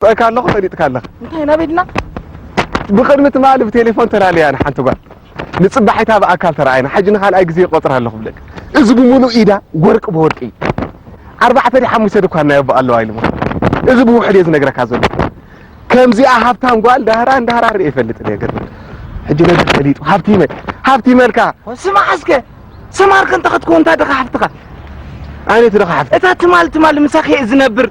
ጠካ ኣለኹ፣ ፈሊጥካ ኣለኻ። እንታይ ናበይ ድና? ብቕድሚ ትማሊ ብቴሌፎን ተላለያና ሓንቲ ጓል። ንጽባሒታ ብኣካል ተረኣይና። ሕጂ ንኻልኣይ ግዜ ይቆጽራ ኣለኹ ብለካ። እዚ ብምሉእ ኢዳ ወርቂ ብወርቂ እዩ። ኣርባዕተ ድዩ ሓሙሽተ ድኳን ናይ ኣቦ ኣለዋ ኢሉ። እዚ ብውሕድ እየ ዝነግረካ ዘሎ። ከምዚኣ ሃብታም ጓል ዳህራ እንዳህራ ርእየ ይፈልጥ እየ። ገርም። ሕጂ ነገር ፈሊጡ። ሃብቲ ይመል-፣ ሃብቲ ይመልካ። ስማዕ እስከ፣ ሰማር ከንተ ክትኮን እንታይ ድኻ ሓፍትኻ? ኣነ እቲ ድኻ ሓፍቲ። እታ ትማል ትማል ምሳኺ ዝነብር፣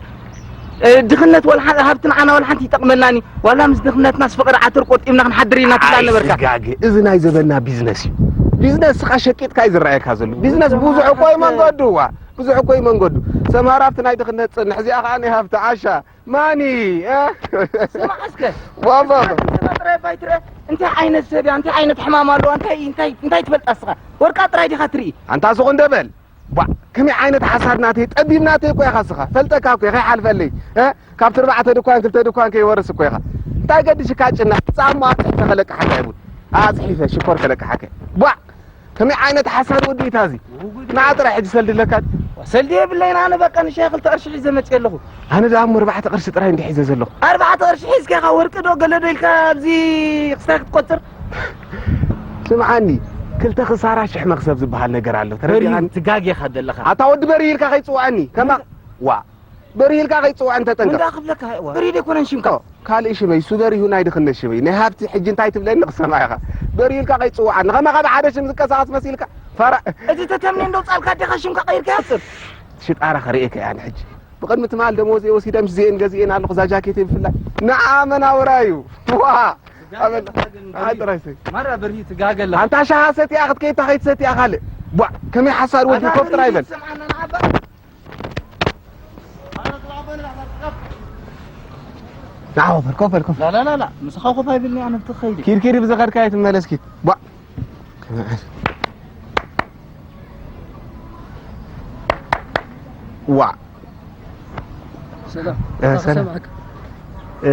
እ፣ ድኽነት ወላ ሓ-፣ ሃብቲ ንዓና ወላ ሓንቲ ይጠቕመናኒ። ዋላ ምስ ድኽነትናስ ፍቕሪ ዓተር ቆጢምና ክንሓድር ኢና ትብላ ነበርካ። ኣይትጋገ። እዚ ናይ ዘበና ቢዝነስ እዩ። ቢዝነስ ስኻ ሸቂጥካ እዩ ዝረኣየካ ዘሎ። ቢዝነስ ብዙሕ እኮ እዩ መንገዱ፣ ዋ። ብዙሕ እኮ እዩ መንገዱ። ሰማር ኣብቲ ናይ ድኽነት ጽንሕ፣ እዚኣ ኸኣ ናይ ሃብቲ ዓሻ። ማኒ፣ እ? ስማዕ እስከ። ባባ። እታ ጥራይ ባይ ትረ-፣ እንታይ ዓይነት ሰብ እያ? እንታይ ዓይነት ሕማም ኣለዋ? እንታይ፣ እንታይ፣ እንታይ ትፈልጣ እስኻ? ወርቃ ጥራይ ዲኻ ትርኢ? ኣንታ ስኹ እንደ በል። ቧ፣ ከመይ ዓይነት ሓሳድ ናተይ፣ ጠቢብ ናተይ እኮ ኢኻ እስኻ። ፈልጠካ እኮ፣ ከይሓልፈለይ። እ? ካብ ትርባዕተ ድኳን፣ ክልተ ድኳን ከይወርስ እኮ ኢኻ። እንታይ ገዲሽካ ጭና? ጻማ ኣጽሒፈ ከለቅሓካ ይቡን። ኣጽሒፈ ሽኮር ከለቅሓካ። ቧ፣ ከመይ ዓይነት ሓሳድ ወዲ እታ እዚ? ንዓ ጥራይ ሕጂ ሰልዲ ኣለካ? ሰልዲ የብለይን ኣነ፣ በቃ ንሻይ ክልተ ቅርሺ ሒዘ መጽየ ኣለኹ። ኣነ ደኣ እሞ ኣርባዕተ ቅርሺ ጥራይ እንዲ ሒዘ ዘለኹ። ኣርባዕተ ቅርሺ ሒዝካ ኢኻ ወርቂ ዶ ገለ ዶ ኢልካ ኣብዚ ክስታይ ክትቆጽር? ስምዓኒ፣ ክልተ ክሳራ ሽሕ መኽሰብ ዝበሃል ነገር ኣሎ። በርሂ ተረዲኻኒ? ትጋጌኻ ዘለኻ። ኣታ ወዲ በርሂ ኢልካ ከይትጽውዓኒ። ከማ-፣ ዋ፣ በርሂ ኢልካ ከይትጽውዓኒ ተጠንቀቕ። እንዳ ክብለካ፣ ዋ፣ በርሂ ደይኮነን ሽምካ። ካልእ ሽመይ፣ እሱ በሪሁ ናይ ድኽነት ሽመይ። ናይ ሃብቲ ሕጂ እንታይ ትብለኒ ክሰማ ኢኻ። በሪሁ ኢልካ ከይትጽውዓኒ። ከማኻ ብሓደ ሽም ዝቀሳቐስ መሲልካ። ፋራ። እዚ ተተምኔ እንደው ጻልካ ኣዴኻ ሽምካ ቀይርካ ያጽር። ሽጣራ ከርእየካ እያ ሕጂ። ብቕድሚ ትማል ደሞዘይ ወሲደ ምስ ዚኤን ገዚኤን ኣለኹ፣ እዛ ጃኬተይ ብፍላይ። ንዓ መናውራ እዩ። ዋ! ኣበል-፣ ኣጥራይ ሰይ። ማራ በርሂ ትጋገ ኣለኻ። ኣንታ ሻሃ ሰትያ ክትከይድ፣ እታ ከይትሰትያ ካልእ። ቧ! ከመይ ሓሳድ ወዲ ኣታ ኮፍ ጥራይ በል። ሰምዓና ንዓባ። ንዓ ኮፍ በል፣ ኮፍ በል፣ ኮፍ። ላ፣ ላ፣ ላ፣ ላ። ምሳኻ ኮፍ ኣይብልኒ፣ ኣነ ብትኸይድ። ኪድ፣ ኪድ፣ ብዝኸድካዮ ትመለስ፣ ኪድ። ቧ። ዋ። ሰላም። እ፣ ሰላም። ሰማዕክ። እ፣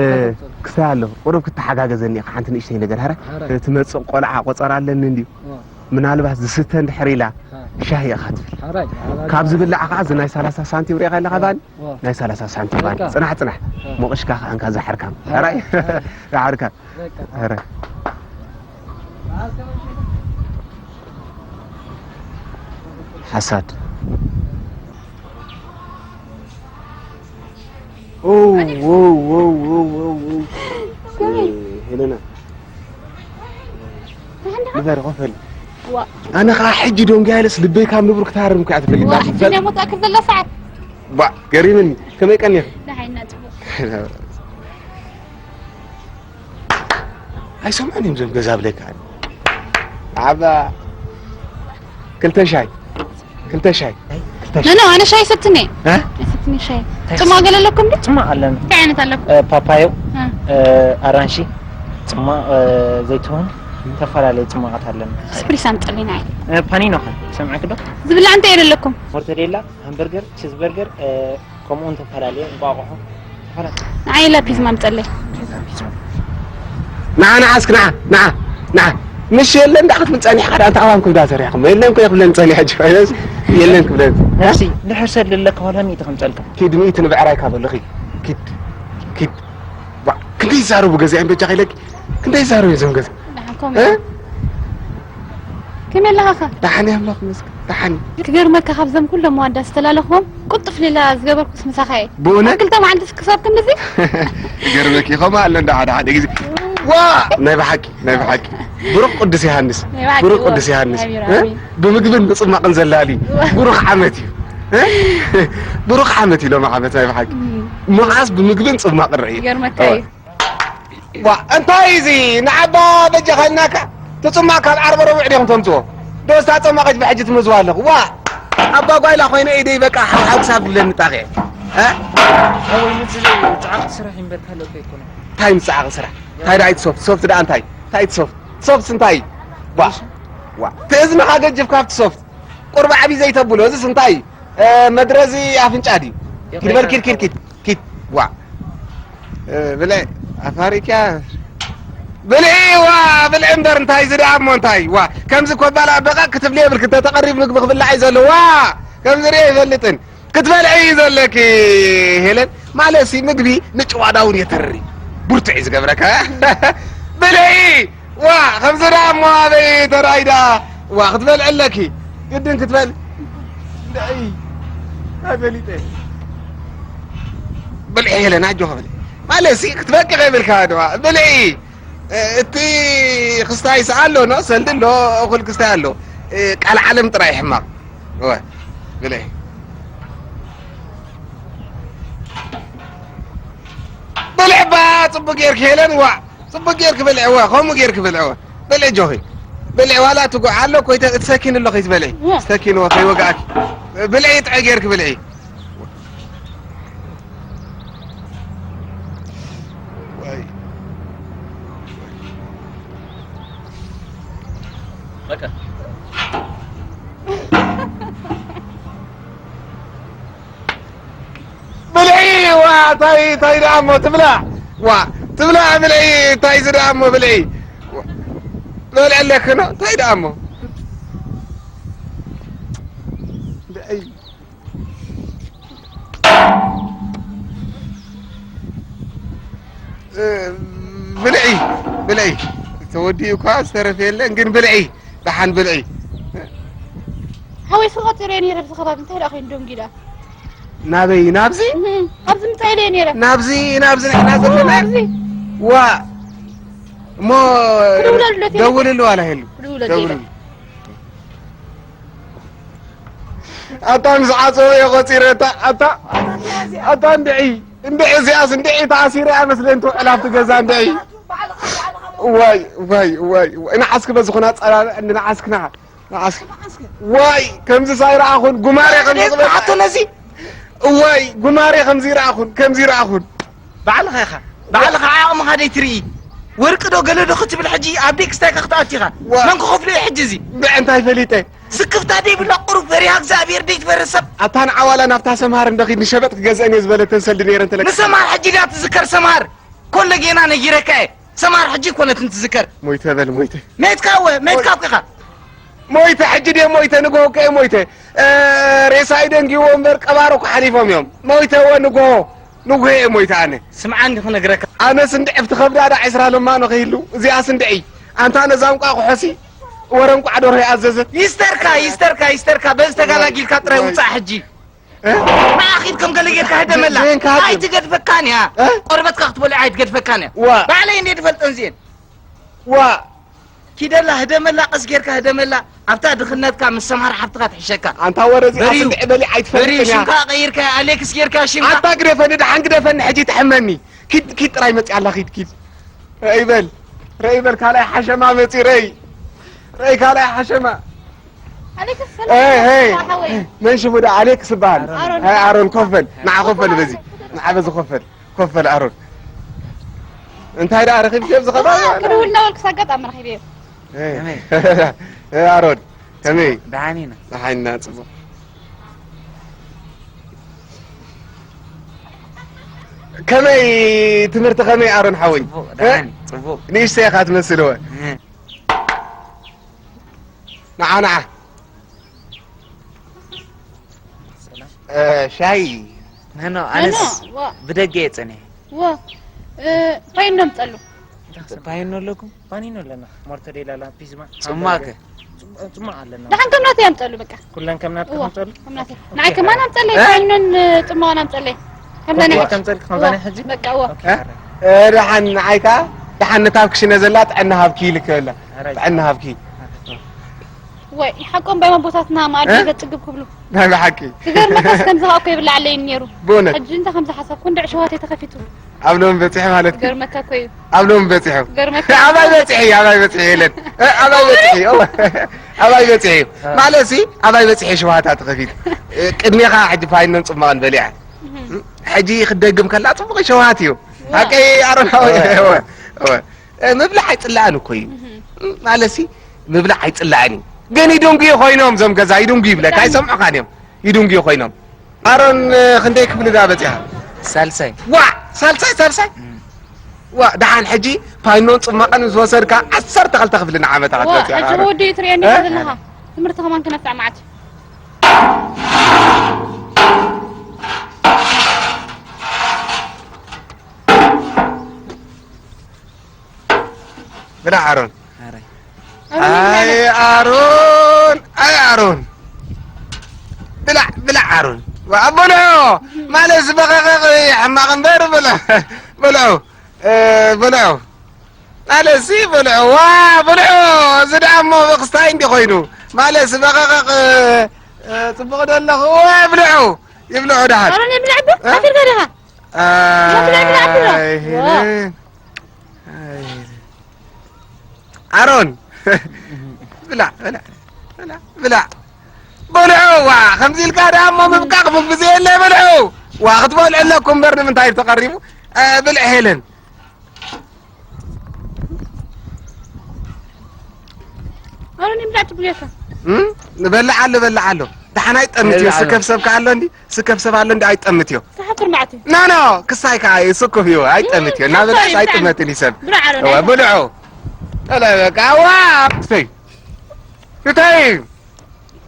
ክሳይ ኣሎ። ቁሩብ ክትሓጋገዘኒ ኢኻ፣ ሓንቲ ንእሽተይ ነገር፣ ሃረ። ሃረ። ትመጽእ ቆልዓ ቆጸራ ኣለኒ እንድዩ። ዋ። ምናልባት ዝስተ እንድሕር ኢላ፣ ሃ። ሻሂ ኢኻ ትብል። ሃራይ፣ ሃራይ። ካብ ዝብላዕ ኸዓ፣ እዚ ናይ ሰላሳ ሳንቲም ሪኢኻ ኣለኻ ባኒ? ዋ። ናይ ሰላሳ ሳንቲም ባኒ። በቃ። ጽናሕ፣ ጽናሕ። ሃ። ሞቕሽካ ኸዓ እንካ ዛሕርካም። ሃራይ። ሃራይ። ዛሕርካም። በቃ። ሃራይ። ሓሳድ። ኦ፣ ኦ፣ ኦ። ከመይ? ሄለና። ደሓን ዲኻ? ንበሪ፣ ኮፍ በሊ። ዋ። ኣነ ኸዓ ሕጂ ደንጉያ ኢለስ ልበይ ካብ ንቡር ክተሃርም እኮ እያ ትፈልጥ። ዋ፣ ሕጂ እንደ ሞት ኣክል ዘላ ሰዓት። ባ፣ ገሪምኒ። ከመይ ቀኒኺ? ደሓን ኢና፣ ጽቡቕ። ኣይሰምዑን እዮም እዞም ገዛ ብለካ። ዓባ ክልተ ሻይ፣ ክልተ ሻይ፣ ክልተ ሻይ። ኖ፣ ኖ፣ ኣነ ሻይ ሰትኒ። እ? ሰትኒ ሻይ። ጽማቕ ገለ ኣለኩም ድዩ? ጽማቕ ኣለና። እንታይ ዓይነት ኣለኩም? እ፣ ፓፓዮ፣ እ። እ፣ ኣራንሺ፣ ጽማቕ፣ እ፣ ዘይትሁን፣ ዝተፈላለዩ ጽማቓት ኣለና። ስፕሪስ ኣምጥልኝ ንዓይ። እ፣ ፓኒኖ ኸ ሰምዐኪ ዶ? ዝብላዕ እንታይ ኣለኩም? ሞርተዴላ፣ ሃምበርገር፣ ቺዝበርገር፣ እ፣ ከምኡ እውን ተፈላለየ እንቋቑሖ፣ ተፈላለየ። ንዓይ ላፒዝ ማምፀለይ። ንዓ፣ ንዓ፣ እስኪ ንዓ፣ ንዓ፣ ንዓ። ምሽ የለን ደኣ ክትብል ጸኒሕካ ደኣ፣ እንታይ ኣባም ክብዳ ሰሪሕኩም? የለን እኮ ክብለኒ ጸኒሐ፣ ሕጂ ፋይናንስ የለን ክብለኒ። ነፍሲ፣ ድሕር ሰለለካ ዋላ ሚእቲ ከምጸልካ። ኪድ ሚእቲ ንብዕራይ ካብ በልኺ። ኪድ፣ ኪድ። ዋ፣ ክንደይ ይዛረቡ ገዛእን በጃ ከይለኪ? ክንደይ ይዛረቡ እዮም እዞም ገዛ? ደሓን ኮም እ? ከመይ ኣለኻኸ? ደሓን እየ ኣምላኽ ይመስገን። ደሓን እየ። ክገርመካ ካብዞም ኩሎም መዋዳ ዝተላለኽዎም ቁጥፍ ሌላ ዝገበርኩስ ምሳኻ እየ። ብእውነት? ኣብ ክልተ መዓልቲ ክሳብ ክንድዚ? ይገርመኪ፣ ከምኡ ኣሎ እንዳ ሓደ ሓደ ግዜ። ዋ! ናይ ብሓቂ፣ ናይ ብሓቂ። ብሩኽ ቅዱስ ዮሃንስ። ናይ ብሓቂ፣ ብሩኽ ዋ። ቅዱስ ዮሃንስ። ኣሚን፣ እ? ኣሚን። ብምግብን ብጽማቕን ዘላሊ። ዋ። ብሩኽ ዓመት እዩ። እ? ብሩኽ ዓመት እዩ ሎም ዓመት ናይ ብሓቂ። እም። መዓስ ብምግብን ጽማቕን ርእየ። ይገርመካ ዋ። እዩ። ዋ፣ እንታይ እዚ ንዓባ በጃኻ ኢልናካ? እቲ ጽማቕ ካብ ዓርቢ ረቡዕ ዲኹም ተምጽዎ? ዶስ እታ ጸማቐት ብሕጂ ትመዝዋ ኣለኹ? ዋ፣ ኣባ ጓይላ ኮይነ ኢደይ በቃ ሓው ሓው ክሳብ ዝብለኒ ጣቕዐ። እ? ሓወይ፣ ነዚ ጻዕቂ ስራሕ ይንበርካ ኣለካ ኣይኮነን። እንታይ ምስ ጻዕቂ ስራሕ? እንታይ ደኣ እቲ ሶፍት? ሶፍት ደኣ እንታይ? እንታይ እቲ ሶፍት? ሶፍትስ እንታይ? ዋ፣ ዋ፣ እቲ እዝንኻ ገጅፍ ካብቲ ሶፍት። ቁርቢ ዓብዪ ዘይተብሎ፣ እዚስ እንታይ እዩ? እ፣ መድረዚ ኣፍንጫ ድዩ? ኪድ በል፣ ኪድ፣ ኪድ፣ ኪድ፣ ኪድ። ዋ። እ፣ ብልዒ፣ ኣፋሪካ። ብልዒ፣ ዋ፣ ብልዒ እምበር እንታይ እዚ ደኣ እሞ እንታይ? ዋ፣ ከምዚ ኮባላ በቓ ክትብሊ የብልኪ፣ እንተ ተቐሪብ ምግቢ ክብላዕ እዩ ዘሎ። ዋ፣ ከምዚ ርእየ ኣይፈልጥን። ክትበልዒ እዩ ዘለኪ፣ ሄለን። ማለትሲ ምግቢ ንጭዋዳ እውን የተርሪ። ብርቱዕ እዩ ዝገብረካ። ብልዒ! ዋ፣ ከምዚ ደኣ እሞ ኣበይ ተራይ ደኣ? ዋ፣ ክትበልዒ ኣለኪ። ግድን ክትበል-፣ ብልዒ! ኣይፈሊጠ። ብልዒ ሄለን፣ ኣጆኺ ብልዒ። ማለትሲ ክትበቂ ከይብልካ ደዋ። ብልዒ! እቲ ክስታይ ሰኣሎ ኖ፣ ሰልዲ ኣሎ፣ እኹል ክስታይ ኣሎ። ቃል ዓለም ጥራይ ሕማቕ። እወ፣ ብልዒ። ብልዒ እባ ጽቡቅ ጌርኪ ሄለን፣ ዋእ፣ ጽቡቅ ጌርኪ ብልዒ፣ እወ፣ ከምኡ ጌርኪ ብልዒ፣ እወ። ብልዒ ኣጆኺ። ብልዒ ዋላ ትጉዕ ኣሎ እኮ፣ ይተ-፣ ትሰኪን ኣለኺ ትበልዒ። እወ። ትሰኪን፣ እወ፣ ከይወግኣኪ። ብልዒ ጥዑይ ጌርኪ ብልዒ። ዋይ። በቃ። ብልዒ፣ ዋ፣ ታይ፣ ታይ ደኣ እሞ ትብላዕ? ዋ፣ ትብላዕ ብልዒ፣ ታይ እዚ ደኣ እሞ ብልዒ? በልዐለክኖ፣ ታይ ደኣ እሞ? ብልዒ። እ፣ ብልዒ፣ ብልዒ። ተወዲኡ እኳ ዝተረፈ የለን፣ ግን ብልዒ፣ ደሓን ብልዒ። ሓወይ፣ ስቕ ቆጺረዮ ነይረ ኣብዚ ከባቢ፣ እንታይ ደኣ ኮይኑ ደንጊዳ? ናበይ? ናብዚ? እህ፣ ኣብዚ ምጻእ ኢለዮ ነይረ። ናብዚ፣ ናብዚ ንሕና ዘለና? ኣብዚ። ዋ፣ እሞ ክድውለሉ ዶ ትብል? ደውልሉ ዋላ ሄሉ። ክድውለሉ ደውልሉ። ኢለ። ኣታ ምስ ዓጸዎ እየ ቆጺረ፣ ኣታ፣ ኣታ፣ ኣታ እንድዒ፣ እንድዒ እዚኣስ እንድዒ ተኣሲረ እያ መስለኒ ትውዕል ኣብቲ ገዛ እንድዒ። ዋይ፣ ዋይ፣ ዋይ፣ ዋይ፣ ንዓስኪ በዝኹና ጸላልዕ እንዲ ንዓስክና፣ ንዓስኪ። ዋይ፣ ከምዚ ሳይረኣኹን ጉማሬ ከምዚ ዝበልዓ። ኣቶ ነዚ። ዋይ፣ ጉማሬ ከምዚ ይረኣኹን፣ ከምዚ ይረኣኹን። ባዕልኻ ኢኻ፣ ባዕልኻ ዓቕምኻ ደይትርኢ። ወርቂ ዶ ገለ ዶ ክትብል ሕጂ ኣብ ደይ ክስታይ ኢኻ ክትኣቱ ኢኻ። ዋ። መን ክኸፍሎ እዩ ሕጂ እዚ? እንድዒ እንታይ ፈሊጠ? ስክፍታ ደይብላ ቁሩብ ፈሪሃ እግዚኣብሔር ደይትፈርህ ሰብ። ኣታ ንዓዋላ ናብታ ሰምሃር እንዶ ኺድ ንሸበጥ ክገዝአን እየ ዝበለተን ሰልዲ ነይረን ተለቀ። ንሰምሃር ሕጂ ድያ ትዝከር ሰምሃር? ኮለ ጌና ነጊረካ እየ። ሰምሃር ሕጂ ኮነትን ትዝከር። ሞይተ በል ሞይተ። ሜትካ እወ፣ ሜትካ እኮ ኢኻ። ሞይተ ሕጂ ድየ ሞይተ ንግሆ እኮ እየ ሞይተ። እ፣ ሬሳይ ደንጊዎ እምበር ቀባሮ እኮ ሓሊፎም እዮም። ሞይተ እወ ንግሆ። ንጉሄ እየ ሞይተ ኣነ። ስምዓኒ ክነግረካ። ኣነስ እንድዒ ኣብቲ ከብዳ ዳ ዒስራ ለማኖ ከይህሉ፣ እዚኣስ እንድዒ። ኣንታ ነዛ እንቋቑሖሲ፣ ወረ እንቋዕ ደርሆ ይኣዘዘት። ይስተርካ፣ ይስተርካ፣ ይስተርካ፣ በዚ ተጋላጊልካ ጥራይ ዋይ። ውጻእ ሕጂ። እ? ንዓ ኺድ ከም ገለ ጌርካ ህደመላ። ዜን ካድም። ኣይትገድፈካን እያ። እ? ቆርበትካ ክትበልዕ ኣይትገድፈካን እያ። ዋ። ባዕለይ እንድየ ድፈልጠን እዚኤን። ዋ። ኪደላ ህደመላ፣ ቀስ ጌርካ ህደመላ። ኣብታ ድኽነትካ ምስ ሰምሃር ሓፍትኻ ትሕሸካ። ኣንታ ወረ እዚኣ በርዩ። ስምዒ በሊ ኣይትፈልጥን በርዩ እያ። ሽምካ ቀይርካ፣ ኣሌክስ ጌርካ ሽምካ። ኣታ ግደፈኒ፣ ደሓን ግደፈኒ፣ ሕጂ ትሕመኒ። ኪድ፣ ኪድ ጥራይ መጽያ ኣላ፣ ኪድ፣ ኪድ። ረይ በል፣ ረይ በል፣ ካልኣይ ሓሸማ መጺ፣ ረይ። ረይ ካልኣይ ሓሸማ። ኣሌክስ፣ ሰላም፣ ኤይ፣ ኤይ፣ ሓወይ። መን ሽሙ ደኣ ኣሌክስ ይበሃል። ኣሮን። ኣይ፣ ኣሮን፣ ኮፍ በል። ንዓ ኮፍ በል በዚ። ንዓ በዚ ኮፍ በል። ኮፍ በል ኣሮን። እንታይ ደኣ ረኺብኪ ኣብዚ ከባቢ? ኣታ ክድውል እናበልኩስ ኣጋጣሚ ረኺበዮ። ኤ። ከመይ? ኤ፣ ኣሮን፣ ከመይ? ደሓን ኢና። ደሓን ኢና፣ ጽቡቕ። ከመይ ትምህርቲ ከመይ ኣሮን ሓወይ? ጽቡቕ፣ እ? ደሓን፣ ጽቡቕ። ንእሽተይ ኢኻ ትመስል እወ። እ። ንዓ፣ ንዓ። ሰላም። እ፣ ሻሂ። ነኖ፣ ነኖ፣ ኣነስ ዋ። ብደገ እየ ጸኒሐ። ዋ፣ እ፣ ፓይኖ ኣምጸሉ። ፓይኖ ኣለኩም? ፓኒኖ ኣለና። ሞርተዴላ፣ ላፒዝማ፣ ጽማከ። ጽማ-፣ ጽማቕ ኣለና። ደሓን ከም ናተይ ኣምጸሉ በቃ። ኩለን ከም ናትካ ዋ፣ ከምጸሉ? ከም ናተይ። ንዓይ ከማን ኣምጸለይ፣ እ? ፓይኖን፣ እ፣ ጽማቕን ኣምጸለይ። ከም ናተይ። ከምጸልክ ከምዛ ናይ ሕጂ? በቃ፣ ዋ። ኦኬ፣ እ? ኣረ። እ፣ ደሓን ንዓይ ከኣ፣ ደሓን ነታ ኣብ ክሽነ ዘላ ጥዕና ሃብኪ ኢልክ በላ። ኣረ። ጥዕና ሃብኪ። ኣረ። ወይ፣ ሓቆም ባይ ኣቦታትና መኣዲ እ? ዘጽግብ ክብሉ። ናይ ብሓቂ። ክገርመካስ ከምዚ ከኣ እኮ ይብላዓለይ ነይሩ። ብእውነት። ሕጂ እንተ ከምዚ ሓሳብ ክንዲ ዕሸዋተይ ተኸፊቱ። ኣብ ሎሚ በጺሑ ማለት እዩ። ክገርመካ እኮ እዩ። ኣብ ሎሚ በጺሑ። ክገርመካ። ኣባይ በጺሑ፣ ኣባይ በጺሑ የለን። እ፣ ኣባይ በጺሑ፣ ኣባይ በጺሑ። እ። ማለት ሲ፣ ኣባይ በጺሑ ሸዋታ ተኸፊቱ። እ፣ ቅድሜኻ ሕጂ ፋይኖን ጽማቕን በሊዓ። እህ። ሕጂ ክትደግም ከላ ጽቡቕ ሸዋት እዩ። ዋ። ሓቀይ ኣሮናዊ። እወ። እወ፣ እወ። እ፣ ምብላዕ ኣይጽላእን እኮ እዩ። እህ። እ፣ ማለትሲ፣ ምብላዕ ኣይጽላእን እዩ። ግን ይድንጉዩ ኮይኖም፣ እዞም ገዛ ይድንጉዩ ይብለካ፣ ብጣዕሚ። ኣይሰምዑኻን እዮም። ይድንጉዩ ኮይኖም። ኣሮን፣ እ፣ ክንደይ ክፍሊ ዳ በጺኻ? ሳልሳይ። ዋዕ! ሳልሳይ፣ ሳልሳይ? እም። ዋዕ! ደሓን ሕጂ ፓይኖን ጽማቕን ምስ ወሰድካ፣ ዓሰርተ ክልተ ክፍሊ ንዓመታ ዋ፣ ክትበጽሕ ሕጂ ኣሮን። ወዲ ትርእየኒ እ? ዘለኻ። ትምህርቲ ከማን ክነፍዕ መዓት። ብላዕ ኣሮን። ኣሮን ይብላዕ። ኣይ ኣሮን፣ ኣይ ኣሮን። ብላዕ፣ ብላዕ ኣሮን። ዋ፣ ብልዑ። ማለት ዝበኸኸ ሕማቕ እምበር ብልዑ። ብልዑ። እ፣ ብልዑ። ማለት ሲ ብልዑ። ዋ፣ ብልዑ። እዚ ደኣ እሞ ክስታይ እንዲ ኮይኑ። ማለት ዝበኸኸ፣ እ፣ ጽቡቕ ዶ ኣለኹ? ዋ፣ ብልዑ። ይብልዑ ደሓን። ኣሮን ይብላዕ ዶ? እ? ኣፊርካ ዲኻ? ኣይ፣ ብላዕ፣ ብላዕ፣ ብላዕ። ኣይ፣ ዋ። ኣይ። ኣሮን። ብላዕ፣ ብላዕ፣ ብላዕ፣ ብላዕ። በልዑ፣ ዋ፣ ከምዚ ኢልካ ደኣ እሞ ምብቃቕ ምግቢ ዘየለ በልዑ። ዋ፣ ክትበልዑ ኣለኩም እምበር ንምንታይ እዩ ተቐሪቡ? እ፣ ብልዕ ሄለን። ኣሮን ይብላዕ ትብልካ። እም? ንበልዕ ኣሎ፣ በልዕ ኣሎ። ደሓን ኣይጠምት እዩ። በልዕ ኣሎ። ስከፍ ሰብ ከ ኣሎ እንዲ? ስከፍ ሰብ ኣሎ እንዲ ኣይጠምት እዩ። ተሓፍር ማዕት እዩ። ኖ፣ ኖ፣ ክሳይ ከኣ እዩ፣ ስኩፍ እዩ፣ ኣይጠምት እዩ። እም፣ እናበልዐስ ሓሳብ እዩ፣ ኣይጥመትን እዩ ሰብ። ብልዕ ኣሎ፣ እዋ፣ ናይ ብልዑ። ጠለ በቃ፣ ዋ፣ ስተይ። ስተይ።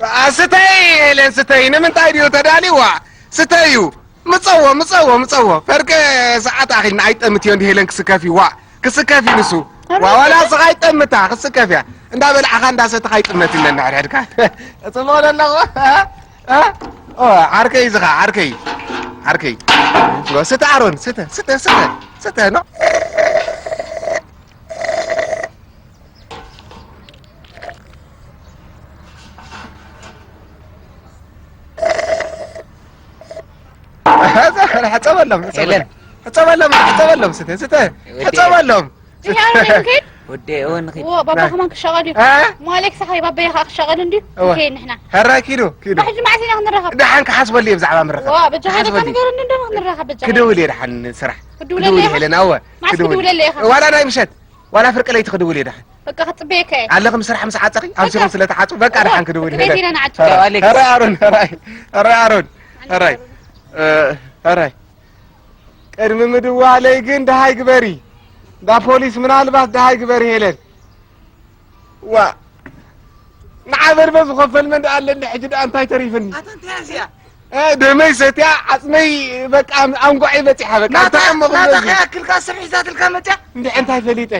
ዋ፣ ስተይ፣ ሄለን፣ ስተይ። ንምንታይ ድዩ ተዳልዩ? ዋ፣ ስተይ እዩ። ምጸዎ፣ ምጸዎ፣ ምጸዎ። ፈርቀ ሰዓት ኣኺልና ኣይጠምት እዩ፣ እንዲ ሄለን ክስከፍ እዩ። ዋ፣ ክስከፍ እዩ ንሱ። ዋ፣ ዋላ ስኻ ኣይጠምታ፣ ክስከፍ እያ። እንዳበላዕኻ እንዳሰተኻ ኣይጥመት እዩ ነንሕድሕድካ። እጽምኦ ኣለኹ። እ? እ? ኦ፣ ዓርከይ ዝኻ፣ ዓርከይ። ዓርከይ። ስተ ኣሮን፣ ስተ፣ ስተ፣ ስተ፣ ስተ፣ ኖ። ሕጸበሎም፣ ሄለን። ሕጸበሎም፣ ሕጸበሎም፣ ስተ፣ ስተ፣ ወዲ። ሕጸበሎም። ይሄ ኣሮን ከይድ? ወዲ፣ እወ፣ ንኺድ። እዎ፣ ባባ ና። ከማን ክሻቐል እዩ። እ? ሞ ኣሌክስ ኸይ ባባዬ ኸኣ ክሻቐል እንድዩ። እወ። ንከይድ ንሕና። ሕራይ ኪዱ፣ ኪዱ። ሕጂ መዓስ ኢና ክንራኸብ? ደሓን ክሓስበሉ እየ ብዛዕባ ምርኻብ። እዋ፣ በጃኻ ክሓስበሉ ደሓን እየ። ንገረኒ እንዶ ክንራኸብ በጃኻ። ክድውል እየ ደሓን ስራሕ። ክድውለለይ ክድውል እየ ኢኻ? ሄለን፣ እወ። መዓስ ክድውል እየ። ክድውለለይ ኢኻ? ዋላ ናይ ምሸት፣ ዋላ ፍርቂ ለይቲ ክድውል እየ ደሓን። በቃ፣ ክጽበየካ እየ። ኣለኺ ምስ ስራሕ ምስ ዓጸኺ፣ በቃ። ኣምሲኹም ስለ ትዓጽዉ፣ በቃ፣ በቃ። ደሓን ክድውል እየ በቃ፣ ሄለን። ቤትና ንዓጽው። ኣረ ኣሮን፣ ሕራይ፣ ኣረ ኣሮን፣ ሕራይ፣ ሕራይ። ቅድሚ ምድዋለይ ግን ደሃይ ግበሪ። እንዳ ፖሊስ ምናልባት ደሃይ ግበሪ ሄለን። ዋ። ንዓበርበ ዝኸፈል መን ደኣ ኣለኒ፣ ሕጂ ደኣ እንታይ ተሪፍኒ? ኣታ እንታይ እዚኣ? እ፣ ደመይ ሰትያ፣ ዓጽመይ በቃ ኣንጓዐይ በጺሓ በቃ። ናታ፣ እንታይ እሞ ናታ ክብለኒ? ከይኣክልካ ስም ሒዛትልካ መጽያ? እንዲሕ እንታይ ፈሊጠ?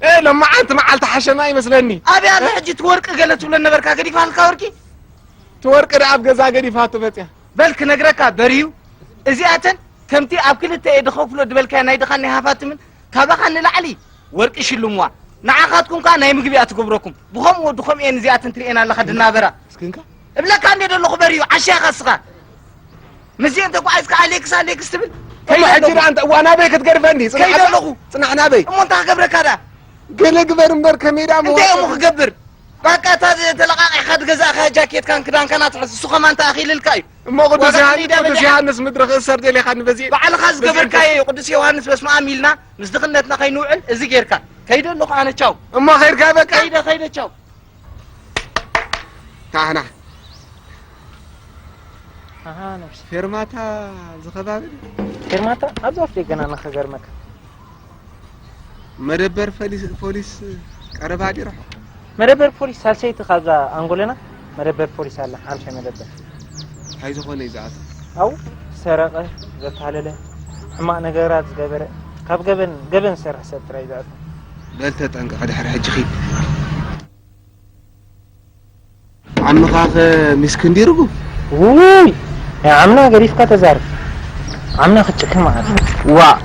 እ፣ ሎማዓንቲ መዓልቲ ሓሸማ ይመስለኒ። ኣብያ ኣለ እ? ሕጂ እቲ ወርቂ ገለ ትብለን ነበርካ፣ ገዲፋልካ ወርቂ? እቲ ወርቂ ደኣ ኣብ ገዛ ገዲፋቶ መጽያ። በል ክነግረካ በርዩ፣ እዚኣተን ከምቲ ኣብ ክልተ እየ ድኸፍሎ ድበልካዮ ናይ ድኻን ናይ ሃፋትምን ካባኻ ንላዕሊ ወርቂ ሽልምዋ። ንዓኻትኩም ከኣ ናይ ምግቢ እያ ትገብረኩም። ብኸምኡ ወዲ ኸምኡ እየን እዚኣተን ትርእየን ኣለኻ ድናበራ። እስክንካ? እብለካ እንደ ዘለኹ በርዩ፣ ዓሻ ኢኻ እስኻ። ምስዚአን ተጓዒዝካ ኣሌክስ፣ ኣሌክስ ትብል። እሞ ሕጂ ከይደ ኣለኹ። ደኣ እንተ-፣ እዋ ናበይ ክትገድፈኒ? ጽናሕ ከይደ ኣለኹ። ጽናሕ ናበይ? እሞ እንታይ ክገብረካ ደኣ? ገለ ግበር እምበር ከመይ ደኣ እንታይ እሞ መዋጽእ? ክገብር? ባቃ እታ ተለቃቂሕካ ዝገዛእካ ጃኬትካን ክዳንካን ኣትሕዝ። እሱ ኸማን ተኣኺልልካ እዩ። እሞ ቅዱስ ዋጋ ዮሃ-፣ ክንደይ ደኣ ቅዱስ በዚሓ? ዮሃንስ ምድሪ ክእሰር ደሊኻኒ በዚ? ባዕልኻ በዚ ዝገበርካዮ እዩ። ቅዱስ ዮሃንስ በስመ ኣብ ኢልና ምስ ድኽነትና ከይንውዕል እዚ ጌርካ። ከይደ ኣለኹ ኣነ ቻው። እሞ ኸይድካ በቃ? ከይደ፣ ከይደ ቻው። ታህና። ኣሃ፣ ነብሲ። ፌርማታ ዝኸባቢ? ፌርማታ ኣብዛ ኣፍ ደገና ንኸገርመካ። መደበር ፈሊስ-፣ ፖሊስ ቀረባ ድዩ ርሑቕ? መደበር ፖሊስ ሳልሰይቲ ካብዛ ኣንጎለና መደበር ፖሊስ ኣላ፣ ሓምሻይ መደበር። እንታይ ዝኾነ እዩ ዝኣቱ? ኣብኡ ዝሰረቐ፣ ዘታለለ፣ ሕማቕ ነገራት ዝገበረ፣ ካብ ገበን፣ ገበን ዝሰርሕ ሰብ ጥራይ እዩ ዝኣቱ። በል ተጠንቀቕ፣ ድሕሪ ሕጂ ኺድ። ዓምኻኸ ሚስክን ድዩ ርጉም? ውይ! ናይ ዓምና ገዲፍካ ተዛረብ። ዓምና ክትጭክን ማለት እዩ። ዋእ!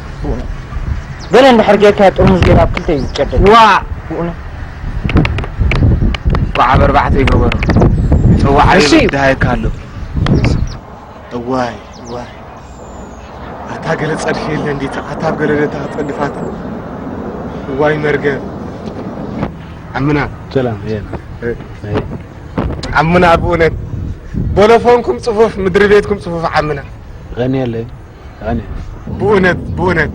ገለ እንድሕር ጌርካ ጥርሙዝ ገይሩ ኣብ ክልተ እዩ ዝጨደድ። ዋእ! ብእውነት። ኳዓ በርባዕተ ይገበሮ። ጸዋዕ እሱ እዩ። ይብድሃየካ ኣሎ። እዋይ፣ እዋይ። ኣታ ገለ ጸድፊ የለ እንዴ? ኣታ ኣብ ገለ ነታ ጸድፋታ። እዋይ መርገም። ዓምና። ሰላም፣ እየ። እ። እየ። ዓምና ብእውነት። ቦሎፎንኩም ጽፉፍ፣ ምድሪ ቤትኩም ጽፉፍ ዓምና። ቀንየለይ። ቀንየ። ብእውነት፣ ብእውነት።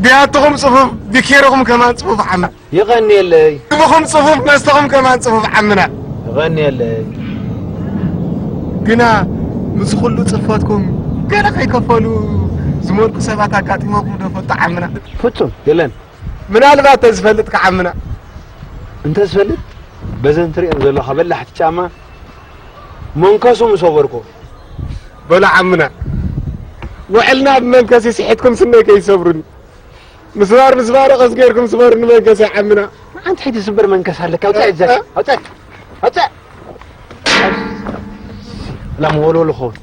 ቢያትኹም ጽፉፍ፣ ቢኬርኹም ከማን ጽፉፍ ዓምና። የቐንየለይ። ምግብኹም ጽፉፍ፣ መስተኹም ከማን ጽፉፍ ዓምና። የቐንየለይ። ግና ምስ ኩሉ ጽፈትኩም ገለ ከይከፈሉ ዝመልኩ ሰባት ኣጋጢሞኩም ዶ ፈልጡ ዓምና? ፍጹም የለን። ምናልባት ተዝፈልጥ ከዓምና። እንተዝፈልጥ በዘን ትሪኦም ዘለኻ በላሕቲ ጫማ መንከሱ ምሰበርኩ። በሉ ዓምና። ውዕልና ብመንከሲ ስሒትኩም ስነይ ከይሰብሩኒ። ምስባር ምስባር ቀስ ጌርኩም ስበሩ ንመንከስ ዓምና። ሓንቲ ሕጂ ዝስበር መንከስ ኣለካ። ኣውፅእ እዛ ኣውፅእ ኣውፅእ። ላም ወልወል ኸውን።